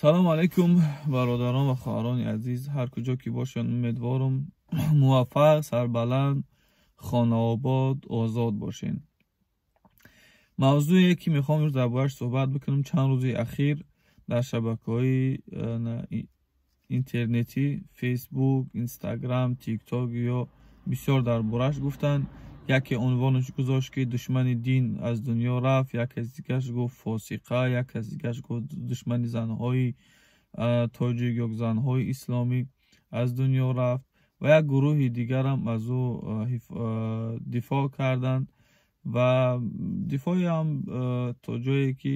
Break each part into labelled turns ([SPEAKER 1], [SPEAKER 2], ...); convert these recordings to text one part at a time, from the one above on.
[SPEAKER 1] Салом алейкум, бародарон ва хоҳарони азиз, ҳар куҷо ки бошанд, умедворам муваффақ, сарбаланд, хонаобод, озод бошед. Мавзӯе ки мехоҳам имрӯз дар борааш суҳбат бикунам, чанд рӯзи ахир дар шабакаҳои интернетӣ, Фейсбук, Инстаграм, Тикток ё бисёр дар борааш гуфтанд. Яке унвонаш гузошт, ки душмани дин аз дунё рафт, яке аз дигараш гуфт фосиқа, яке аз дигараш гуфт душмани занҳои тоҷик ё занҳои исломӣ аз дунё рафт ва як гурӯҳи дигарам аз ӯ дифоъ карданд ва дифоъам то ҷое ки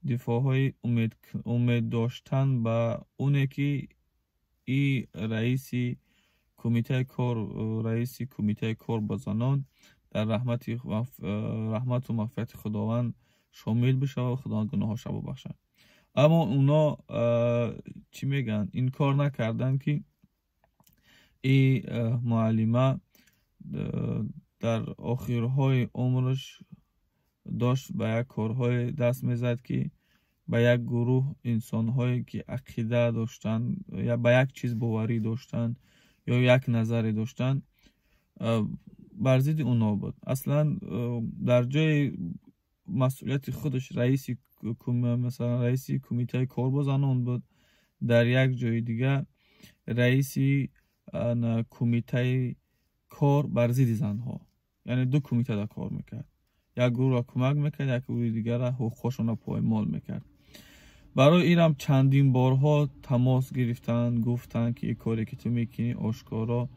[SPEAKER 1] дифоъҳои умед доштан ба оне ки и раиси кумитаи кор, раиси кумитаи кор бо занон дар раҳмату мағфирати Худованд шомил бишавад ва Худованд гуноҳҳоша бубахшад. Аммо оно чӣ мегӯянд, инкор накарданд, ки и муаллима дар охирҳои умраш дошт ба як корҳое даст мезад, ки ба як гурӯҳ инсонҳое ки ақида доштанд, ба як чиз боварӣ доштанд ё як назаре доштанд, бар зидди онҳо буд. Аслан дар ҷои масъулияти худаш раиси, масалан, раиси кумитаи кор бо занон буд, дар як ҷои дигар раиси кумитаи кор бар зидди занҳо, яъне ду кумитада кор мекард, як гурӯҳро кӯмак мекард, як гурӯҳи дигарро ҳуқуқҳошонро поймол мекард. Барои инам чандин борҳо тамос гирифтанд, гуфтанд, ки ин коре ки ту мекунӣ ошкоро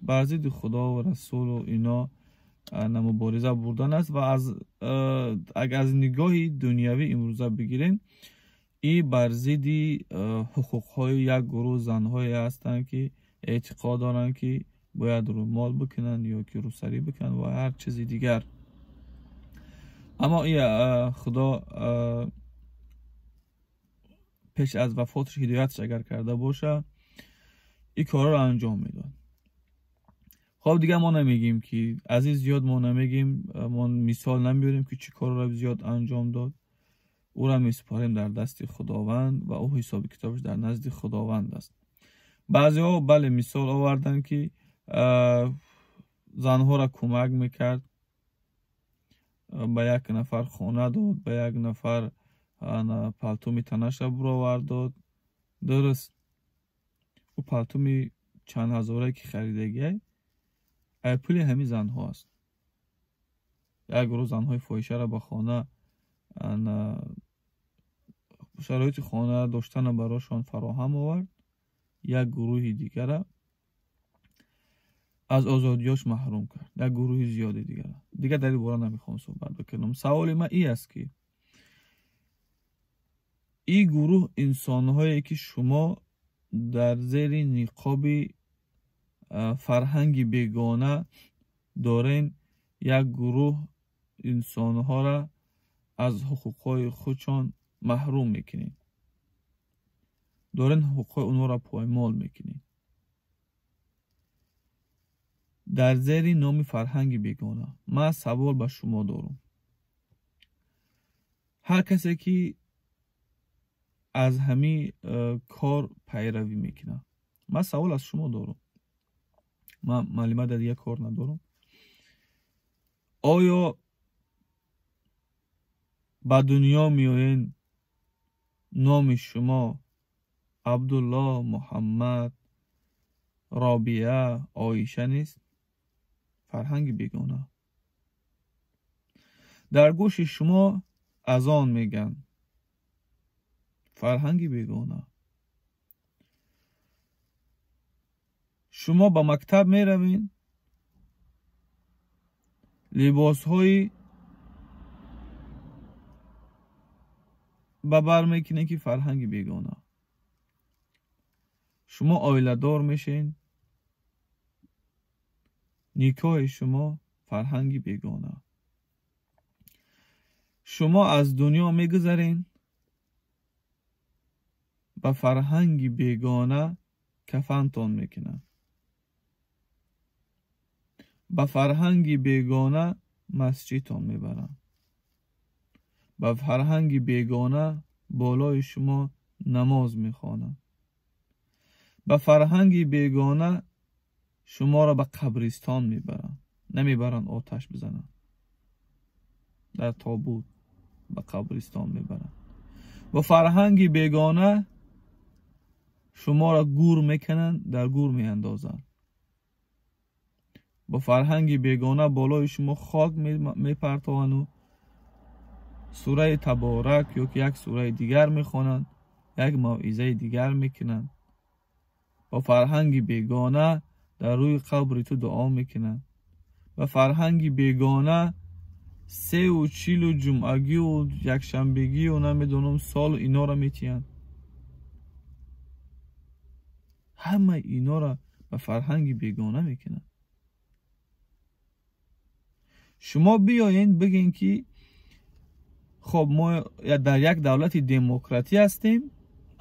[SPEAKER 1] бар зидди Худо ва Расулу ино мубориза бурдан аст. Ва агар аз нигоҳи дунявӣ имрӯза бигирем, и бар зидди ҳуқуқҳои як гурӯҳ занҳое ҳастанд, ки эътиқод доранд, ки бояд рӯмол бикунанд ё ки рӯсарӣ бикунанд ва ҳар чизи дигар. Аммо и Худо пеш аз вафоташ ҳидояташ агар карда боша, ин корҳоро анҷом медод. Хоб, дигар мо намегیم ки аз ин зиёд, мо намегیم, мо мисол намебиёрем, ки чӣ корро зиёд анҷом дод. Ӯро месупорем дар дасти Худованд ва ӯ ҳисоби китобаш дар назди Худованд аст. Баъзеҳо, бале, мисол оварданд, ки занҳоро кӯмак мекард, ба як нафар хона дод, ба як нафар палтуми танаша буровард дод. Дуруст, ӯ палтуми чанд ҳазорае ки харидагиай, ай пули ҳамин занҳо аст. Як гурӯҳ занҳои фоҳишаро ба хона, шароити хона доштана барошон фароҳам овард, як гурӯҳи дигара аз озодиёш маҳрум кард, як гурӯҳи зиёди дигара. Дигар дар ин бора намехоҳам суҳбат бикунам. Саволи ман ин аст, ки ин гурӯҳ инсонҳое ки шумо дар зери ниқоби фарҳанги бегона дорен, як гурӯҳ инсонҳоро аз ҳуқуқҳои худшон маҳрум мекунед, дорен ҳуқуқҳои онҳоро поймол мекунед дар зери номи фарҳанги бегона. Ман савол ба шумо дорам: ҳар касе ки аз ҳамин кор пайравӣ мекунад, ман савол аз шумо дорам, ман муаллима дар дигар кор надорам, оё ба дунё меоен, номи шумо Абдулло, Муҳаммад, Робия, Оиша нест? Фарҳанги бегона. Дар гӯши шумо азон мегӯянд, фарҳанги бегона. Шумо ба мактаб меравед, либосҳои ба бар мекунед, ки фарҳанги бегона. Шумо оиладор мешед, никоҳи шумо фарҳанги бегона. Шумо аз дунё мегузаред, ба фарҳанги бегона кафантон мекунанд, ба фарҳанги бегона масҷидтон мебаранд, ба фарҳанги бегона болои шумо намоз мехонанд. Ба фарҳанги бегона шуморо ба қабристон мебаранд, намебаранд оташ бизананд, дар тобут ба қабристон мебаранд. Ба фарҳанги бегона шуморо гур мекунанд, дар гур меандозанд. Ба фарҳанги бегона болои шумо хок мепартованду сураи Таборак ё ки як сураи дигар мехонанд, як мавъизаи дигар мекунанд. Ба фарҳанги бегона дар рӯи қабри ту дуо мекунанд. Ба фарҳанги бегона 43 ҷумъагию якшанбегию намедонам солу инора метиҳанд. Ҳамаи инора ба фарҳанги бегона мекунанд. Шумо биёед бигӯед ки хоб мо дар як давлати демократӣ ҳастем,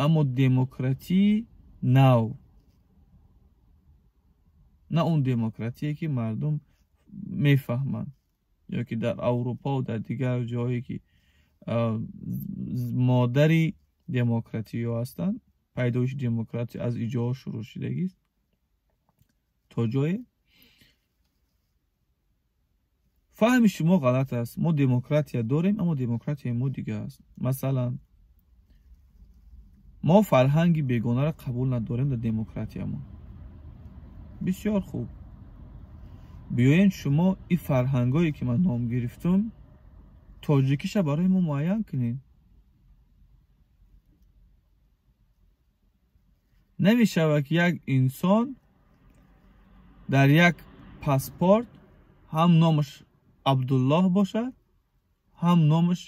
[SPEAKER 1] аммо демократии нав, на он демократие ки мардум мефаҳманд ё ки дар Аврупо ва дар дигар ҷое ки модари демократиё ҳастанд, пайдоиши демократия аз иҷоҳо шурӯъ шудагист то ҷое. Фаҳми шумо ғалат аст. Мо демократия дорем, аммо демократияи мо дигар аст. Масалан, мо фарҳанги бегонаро қабул надорем дар демократиямон. Бисёр хуб, биёед шумо ин фарҳангое ки ман ном гирифтум тоҷикиша барои мо муайян кунед. Намешавад ки як инсон дар як паспорт ҳам номаш Абдуллоҳ бошад, ҳам номаш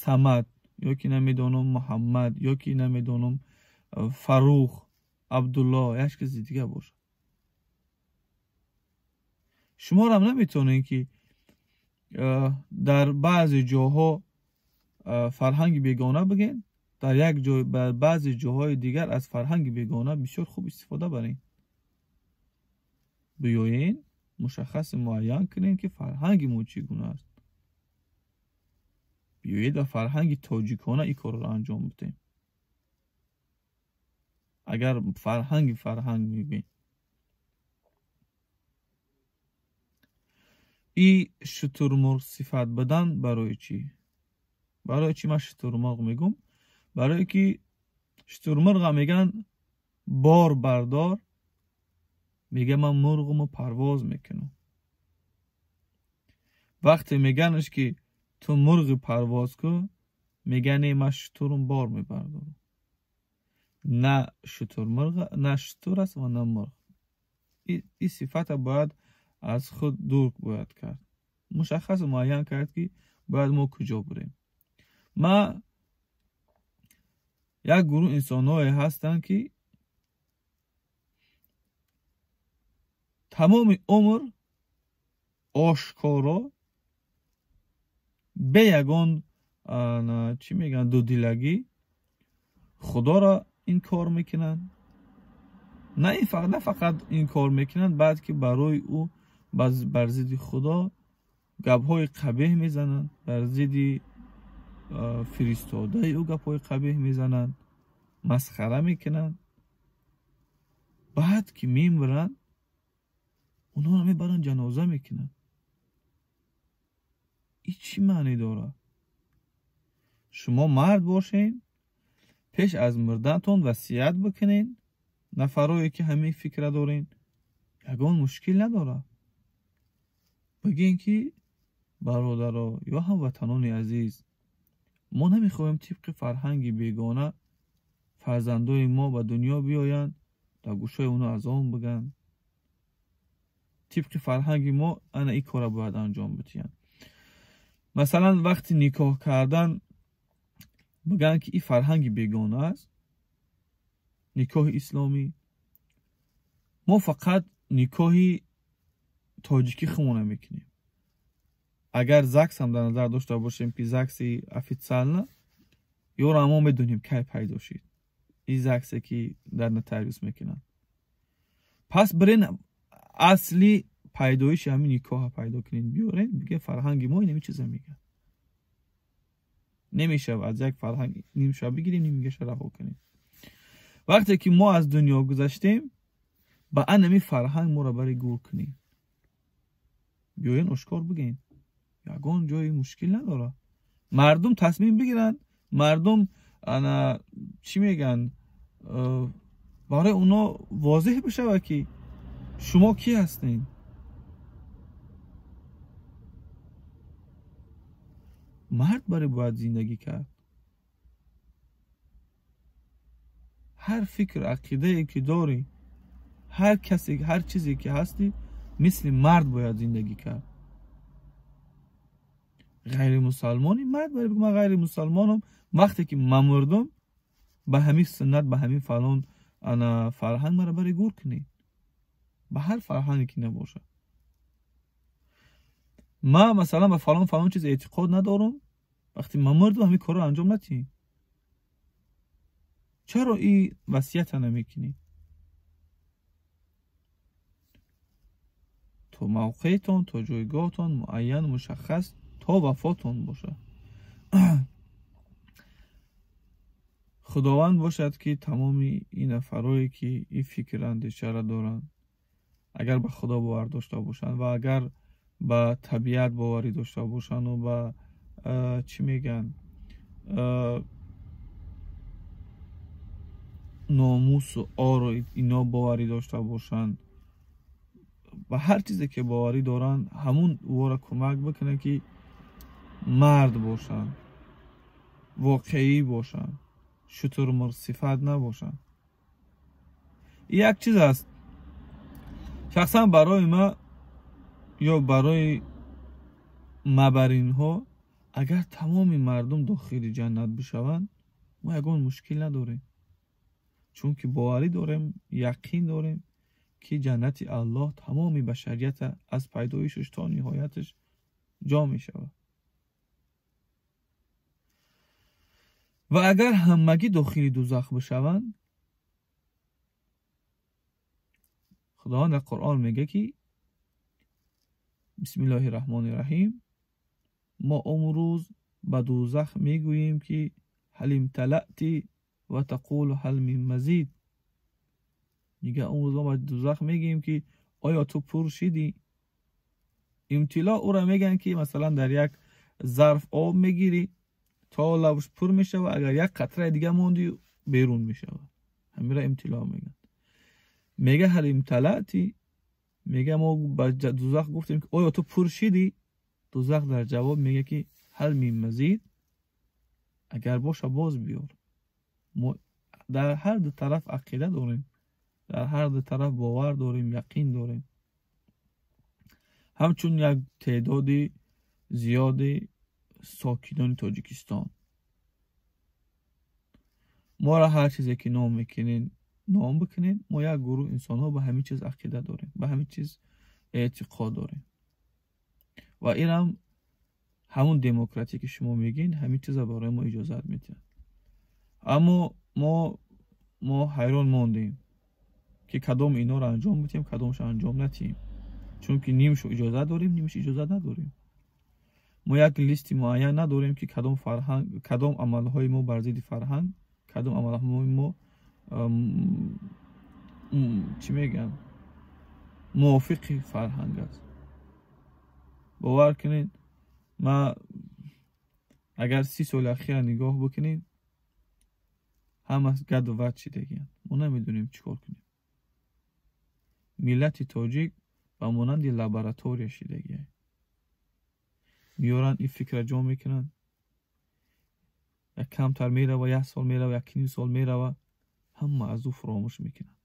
[SPEAKER 1] Самад ё ки намедонам Муҳаммад ё ки намедонам Фарух, Абдуллоҳ, як чизи дигар бошад. Шуморам наметавонед ки дар баъзе ҷоҳо фарҳанги бегона бигӯед, дар як ҷой бар баъзе ҷоҳои дигар аз фарҳанги бегона бисёр хуб истифода баред. Биёед мушаххас муайян кунем ки фарҳанги мо чӣ гуна аст. Биёед ба фарҳанги тоҷикона ин корро анҷом бидем. Агар фарҳанг мегӯем, и шутурмурғ сифат будан барои чӣ? Барои чӣ ман шутурмурғ мегӯм? Барое ки шутурмурға мегӯянд бор бардор, мега ман мурғуму парвоз мекунам. Вақте меганаш ки ту мурғи парвоз кун, мега не, ман шутурум бор мебардорам. На шутурмурғ, на шутур аст ва на мурғ. Ин сифата бояд аз худ дур бояд кард, мушаххас муайян кард ки бояд мо куҷо бурем. Ма як гурӯҳ инсонҳое ҳастанд ки тамоми умр ошкоро бе ягон чӣ мегӯянд дудилагӣ худоро инкор мекунанд. На фақат инкор мекунанд, балки барои ӯ бар зидди худо гапҳои қабеҳ мезананд, бар зидди фиристодаи ӯ гапҳои қабеҳ мезананд, масхара мекунанд. Баъд ки мемиранд, онҳоро мебаранд ҷаноза мекунанд. Ин чӣ маъне дорад? Шумо мард бошед, пеш аз мурдантон васият бикунед. Нафарое ки ҳамин фикра доред, ягон мушкил надорад. Бигӯед ки бародаро ё ҳамватанони азиз, мо намехоҳем тибқи фарҳанги бегона фарзандои мо ба дунё биёянд, дар гӯшҳои онҳо азон бигӯянд. Тибқи фарҳанги мо ана ин корро бояд анҷом бидиҳанд. Масалан, вақти никоҳ кардан бигӯянд ки ин фарҳанги бегона аст, никоҳи исломӣ. Мо фақат никоҳи тоҷикӣ худмона мекунем. Агар ЗАГС ҳам дар назар дошта бошем ки ЗАГСи официально, ёро мо медонем кай пайдо шид. Ин ЗАГСе ки дар нотариус мекунанд. Пас бирен асли пайдоиши ҳамин никоҳа пайдо кунед, биёред, биге фарҳанги мо инами чиза мегӯяд. نمیشه از یک فرهنگ نیمشه بگیریم نیمگیش رها کنیم. وقتی که ما از دنیا گذشتیم با انمی فرهنگ ما را برای گور کنیم. بیاین اشکار بگین، یگان جای مشکل نداره. مردم تصمیم بگیرن، مردم انا چی میگن، برای اونا واضح بشه که شما کی هستین. مرد برای باید زندگی کرد. هر فکر عقیده ای که داری، هر کسی هر چیزی که هستی، مثل مرد باید زندگی کرد. غیر مسلمانی مرد باید بگه من غیر مسلمانم، وقتی که من مردم به همین سنت به همین فلان انا فرهنگ مرا برای گور کنی، به هر فرهنگی که نباشه. ما مثلا به فلان فلان چیز اعتقاد ندارم، وقتی من مردم همین کار رو انجام ندی. چرا این وصیت نمیکنی؟ تو موقعتون، تو جایگاهتون معین مشخص تا وفاتون باشه. خداوند باشد که تمام این نفرایی که این فکر اندیشه را دارند، اگر به خدا باور داشته باشند و اگر به طبیعت باوری داشته باشند و به چی میگن ناموس و آر و اینا باوری داشته باشند و هر چیزی که باوری دارن، همون او را کمک بکنه که مرد باشن، واقعی باشن، شترمرغ صفت نباشن. یک چیز است شخصا برای ما یا برای مبرین ها، اگر تمام مردم داخل جنت بشوند ما یگان مشکل نداریم، چون که باوری داریم، یقین داریم که جنت الله تمام بشریت از پیدایشش تا نهایتش جا می شود. و اگر همگی داخل دوزخ بشوند، خداوند در قرآن میگه که بسم الله الرحمن الرحیم، ما امروز به دوزخ میگوییم که هل امتلأتی و تقول هل من مزید. میگه امروز ما به دوزخ میگیم که آیا تو پر شدی؟ امتلاء او را میگن که مثلا در یک ظرف آب میگیری تا لبش پر میشه و اگر یک قطره دیگه موندی بیرون میشه، همین را امتلاء میگن. میگه هل امتلأتی، میگه ما به دوزخ گفتیم که آیا تو پر شدی؟ دوزخ در جواب میگه که هل من مزید، اگر باشه باز بیار. ما در هر دو طرف عقیده داریم، در هر دو طرف باور داریم، یقین داریم. همچون یک تعداد زیاد ساکنان تاجیکستان، ما را هر چیزی که نام میکنین نام بکنین، ما یک گروه انسان ها به همین چیز عقیده داریم، به همین چیز اعتقاد داریم. و اینم همون دموکراتی که شما میگین همین چیز برای ما اجازت میده. اما ما حیران ماندیم که کدام اینا رو انجام میدیم کدامش انجام ندیم، چون که نیمش اجازه داریم نیمش اجازه نداریم. ما یک لیست معین نداریم که کدام فرهنگ، کدام عملهای ما بر ضد فرهنگ، کدام عملهای ما چی میگن موافق فرهنگ است. باور کنید ما اگر 30 سال اخیر نگاه بکنید هم از گد و ود شدگی‌اند. ما نمیدونیم چیکار کنیم. ملت تاجیک به مانند لابراتوری شدگیه. میارن این فکر جا میکنن، یک کمتر میره و یک سال میره و یک نیم سال میره و همه از او فراموش میکنن،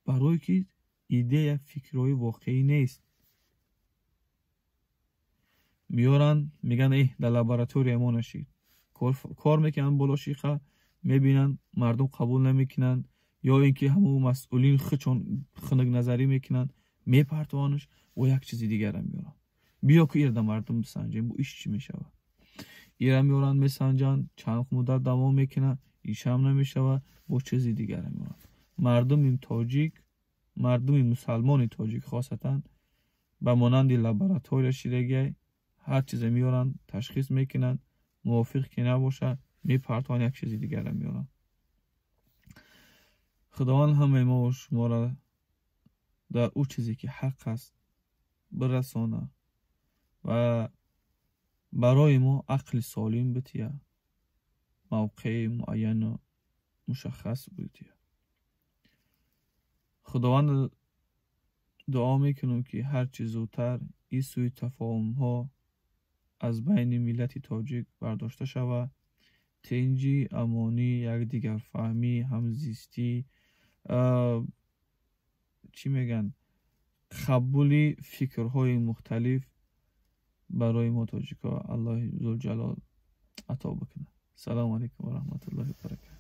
[SPEAKER 1] برای که ایده فکرهای واقعی نیست. میارن میگن ای در لابراتوری ما نشید، کار میکنن بالا شیخه، میبینن مردم قبول نمیکنن یا اینکه همون مسئولین خودشون خنک نظری میکنن، میپرتوانش و یک چیز دیگر هم میارن. بیا که ایرده مردم بسنجیم بو ایش چی میشود. ایره میارن میسنجن، چند مدت دوام میکنن، ایش هم نمیشود، با چیز دیگر هم میارن. مردم تاجیک، مردم مسلمان تاجیک خاصتا به مانند لابراتوری شیرگی Ҳар чизе меоранд, ташхис мекунанд, мувофиқ ки набошад, мепартоанд, як чизи дигарро меоранд. Худованд ҳамаи мо шуморо дар ӯ чизе ки ҳақ аст бирасона ва барои мо ақли солим бития, мавқеи муайяну мушаххас бития. Худованд дуо мекунем, ки ҳарчи зудтар ин сӯи тафоҳумҳо аз байни миллати тоҷик бардошта шавад, тинҷӣ, амонӣ, якдигарфаҳмӣ, ҳамзистӣ, чӣ мегӯянд, қабули фикрҳои мухталиф барои мо тоҷикҳо Аллоҳи зулҷалол ато бикунад. Салому алайкум ва раҳматуллоҳи баракату.